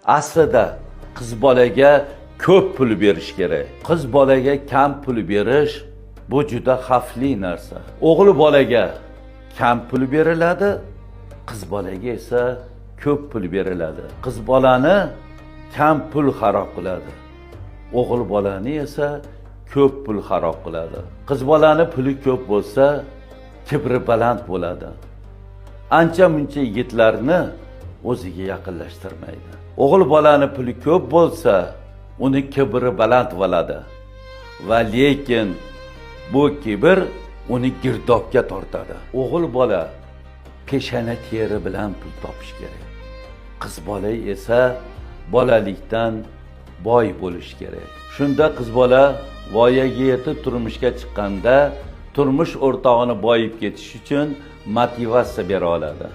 Aslida qiz bolaga ko'p pul berish kerak. Qiz bolaga kam pul berish bu juda xavfli narsa. O'g'il bolaga kam pul beriladi, qiz bolaga esa ko'p pul beriladi. Qiz bolani kam pul xarob qiladi. O'g'il bolani esa ko'p pul xarob qiladi. Qiz bolani puli ko'p bo'lsa, kibri baland bo'ladi. Ancha muncha yigitlarni o'ziga yaqinlashtirmaydi. O'g'il bolani puli ko'p bo'lsa, uni kibri baland bo'ladi. Va lekin bu kibr uni girdobga tortadi. O'g'il bola peshana teri bilan pul topish kerak. Qiz bola esa bolalikdan boy bo'lish kerak. Shunda qiz bola voyaga yetib turmushga chiqqanda turmush o'rtog'ini boyib ketish uchun motivatsiya bera oladi.